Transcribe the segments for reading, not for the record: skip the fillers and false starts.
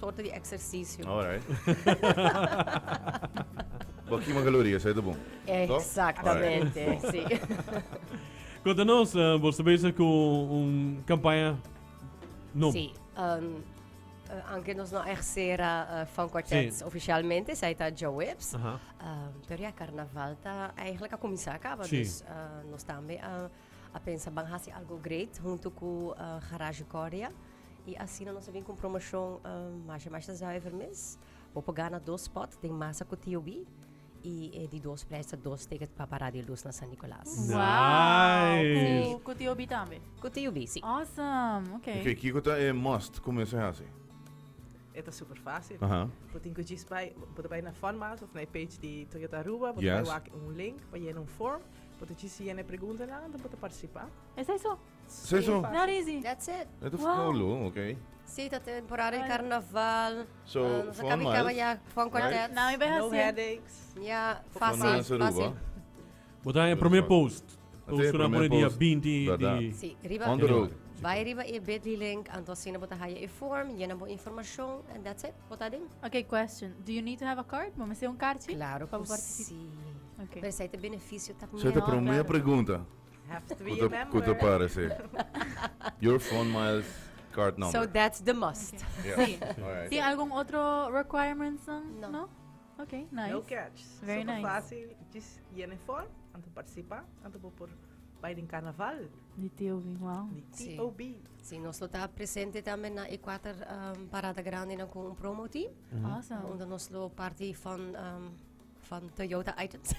Sorto di exercicio. Alright. Bo kima caloria, esei ta bon. Exactamente, si. Conta nos, uh, bo sta bezig cu un campaña nobo. Si. Um, uh, aunque nos no echt cera uh, Fun Quartets Si. oficialmente, esei ta djaweps. Aha. Um, pero ja, carnaval ta eigenlijk a cuminsa caba. Si. Dus uh, nos tambe a, a pensa ban haci algo great hunto cu uh, Garage Cordia. I asina nos a bin ku un promoshon masha masha zuiver mes. Bo por gana dos spot den masa ku TOB i e di dos prijs ta dos ticket pa Parada di Luz na San Nicolas. Wow! Nice! Ku, ku TOB tambe? Ku TOB, si. Awesome! Ok. Ok, kiko ta e must ku mester hasi? E ta super fácil. Aha. Bo tin ku djis bai, bo ta bai na Fun Miles of na e page di Toyota Aruba, bo ta Yes. bai wak un link pa yena un form, bo ta djis yena e preguntanan, anto bo ta partisipá. Esei so? Esei so. Not easy. That's it. E ta Wow. folo, ok. Sí, ta temporada di carnaval. So, nos a Fun caba caba Miles, ya Fun right? Quartet. Nou, mi bai No hasi. headaches. Ja, Fun fácil, Miles Aruba. fácil. Bo ta e prome post. Ate Post na prome pone dia post. 20 Verdad. di... Sí, riba, On the road. Bai riba e bit.ly link, anto asina bo ta haya e form, yena bo informacion, and that's it, bo ta den. Ok, question. Do you need to have a card? Bo mester un kaartje? Claro Pa cu bo participa? sí. Ok. Pero esey ta beneficio ta Esey ta No, prome claro. pregunta. Have to be Ku a ta, member. ku ta parece. Your Fun Miles card number. So that's the must. Yeah. Sí. Alright. Tin algun otro requirements dan? No. No? Ok, nice. No catch. Very Super nice. fácil. Just yena e form, anto participa, anto bo por bai den carnaval. Di TOB, wow. Di Sí. TOB. Sí, nos lo ta presente tambe na e cuater um, parada grande nan cu un promo team. Awesome. Unda nos lo parti van um, Van Toyota items.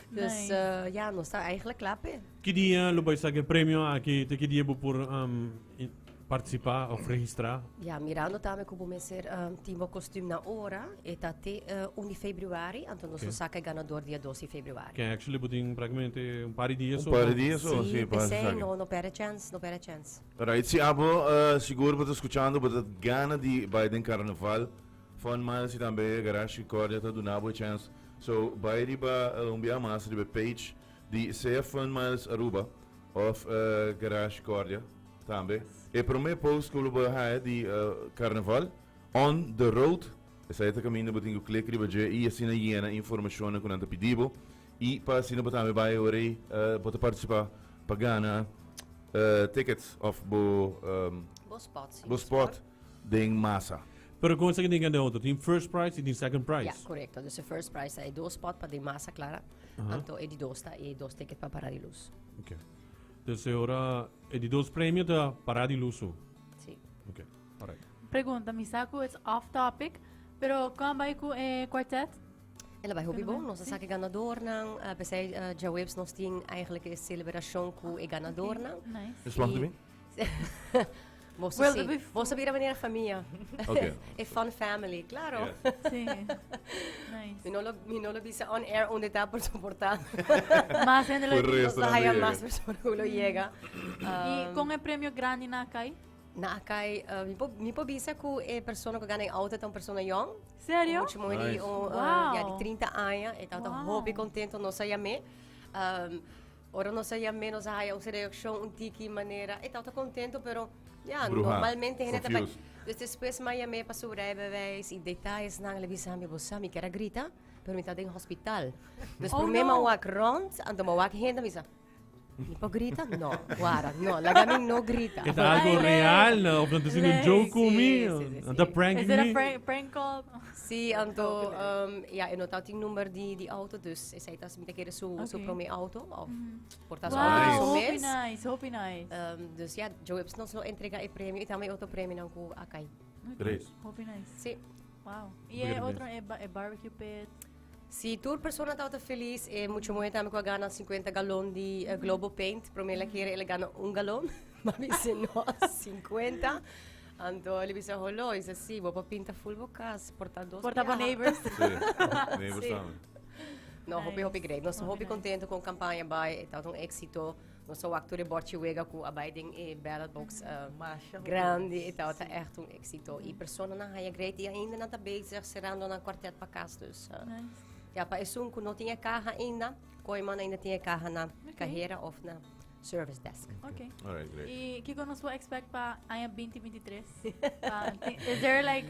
dus Nice. eh, ja, nos ta eigenlijk klaar p'e. Ki dia lo bai saka e premio aki? Te ki dia bo por um, in- participa of registra? Ja, mirando tambe ku bo mester um, tin bo kostuum na ora, e ta te eh, 1 di februari, anto nos Ok. lo saka e ganador dia 2 di februari. Ken actually bo tin prácticamente un par di dia Un so. par di dia so, Sí, sí, pa p'esei saki. no, no perde chance, no perde chance. Right, si abo eh, sigur bo ta skuchando, bo ta gana di bai den karnaval, Fun Miles y tambe Garage Concordia ta duna bo e chance. So bai riba un bia mas riba e page di sea Fun Miles Aruba of Garage Concordia tambe. E prome post cu lo bo haya di Carnaval on the road, esai ta caminda bo tin cu click riba dje y asina yena informacionnan cu nan ta pidi bo y pa asina bo tambe bai ora ey bo ta participa pa gana tickets of bo Bo spot, si. bo spot den masa. Pero con esaki tin gana otro? Tin first prize y tin second prize. Ja, correcto. Dus e first prize ta e dos spot pa den masa clara. Anto e di dos ta e dos ticket pa Parada di Luz. Ok. Dus e ora e di dos premio ta Parada di Luz su. Sí. Ok, alright. Pregunta, mi sa cu it's off topic, pero con a bay cu e quartet? El a bay hopi bon. Nos a Sí. sa e ganadornan. Uh, P'esei uh, djaweps nos tin eigenlijk e celebracion cu e ganadornan. Nice. E slag di mi? Boso Well, sí. we- Boso bira manera famia. Ok. A fun family, claro. Yes. Sí. Nice. Mi no lo, mi no lo bisa on air unda ta por soporta. Mas hende lo Por resto Nos nan haya llega. mas persona cu lo yega. Y con e premio grandi na cai? Na cai, mi por, mi por bisa cu e persona cu gana e auto ta un persona jong. Serio? Mucho mujer di, Nice. un, Wow. ja, di 30 aña. E ta Wow. hopi contento, nos a yam'é. Ora nos a yam'é nos a haya un reaccion un tiki manera e tabata contento pero ya Bruha, normalmente hende ta bai confused. Dus despues m'a yam'é pa su rijbewijs y detayesnan el a bisa mi bo sa mi kier a grita pero mi ta den hospital. Dus Oh, prome m'a no. wak rond anto m'a wak hende a bisa mi por grita? No, guarda no laga mi no grita. E ta algo Ay, real no? Of nan ta haciendo un Lei. joke cu Sí, mi? sí, sí, Nan ta sí. pranking Is it a mi? prank call? Sí, anto ya e no tabatin number di auto, dus esei ta mi ta kere su su Ok. prome auto of por ta su Wow, auto di su hopi mes. nice, hopi nice. Dus ya, djoeps nos lo entrega e premio y tambe e otro premionan cu a cay. Great. Hopi nice. Sí. Wow. Y Hopi e great otro, e, ba- e barbecue pit. Sí, tur persona tabata feliz. E mucho muhe tambe cu a gana 50 galon di Globo Paint. Prome el a kere el a gana un galon. Ma mi dice no, 50. Anto el a bisa holo, y dice sí, bo por pinta full bo cas, por ta dos Por ta bo biaha. neighbors. Sí, neighbors Sí. tambe. No, hopi, Nice. hopi great. Nos Hopi hopi nice. contento con campaña bai, e tabata un éxito. Nos a wak tur e borchi wega cu a bai den e ballot box Masha hopi. grandi. E tabata echt un éxito. Y personanan haya great y ainda nan ta bezig cerrando nan kwartet pa cas. Dus, Nice. ja, pa esun cu no tin e caha ainda, Kooiman ainda tin e caha na Ok. cahera of na. service desk. Ok. Alright, great. Y kico nos por expect pa aña 2023? Is there like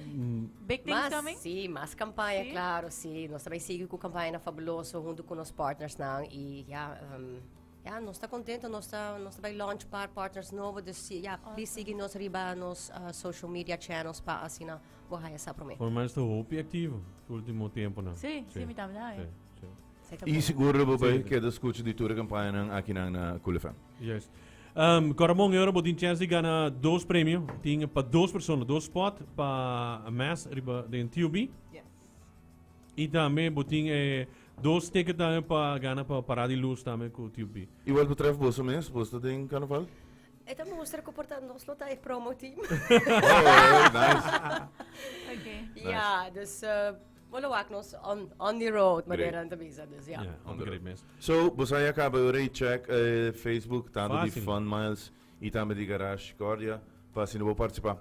big things Mas, coming? Si, mas campaña, Si? Claro, si. Nos tambe ta sigui cu campaña Fabuloso hunto cu nos partners nan y ja, ja, nos ta contento, nos ta bay launch pa partners nobo, dus si, ja, please sigui nos riba nos social media channels pa asina bo haya sa prome. Por mas ta hopi activo ultimo tempo, no? Si, mi tambe. Si. Y sigur bo bay keda scucha di tur campaña nan aki na Cool FM. Yes. Coramon, awor bo tin chance di gana dos premio. Tin pa dos persona, dos spot pa Mass riba den TUB. Yes. Y tambe bo tin dos ticket tambe pa gana pa Parada di Luz tambe cu TUB. Y wat betreft boso mes, boso ta den carnaval? E ta mustra cu por ta nos lo ta e promo team. Oh, nice. Ok. Ja, dus bo lo wak nos on the road, Great. manera nan ta bisa, dus ja. Yeah, on the great mes. So, boso a caba di check Facebook, tanto di Facil. Fun Miles y tambe di Garage Cordia, pa asina bo participa.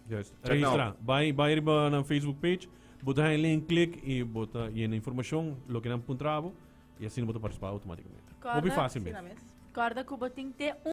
Juist. Check now. Registra. Bay riba na Facebook page, bo ta un link, click y bo ta yena informacion, loke nan puntra bo, y asina bo ta participa automaticamente. Corda, Hopi facil Si, mes. na mes. Corda cu bo tin te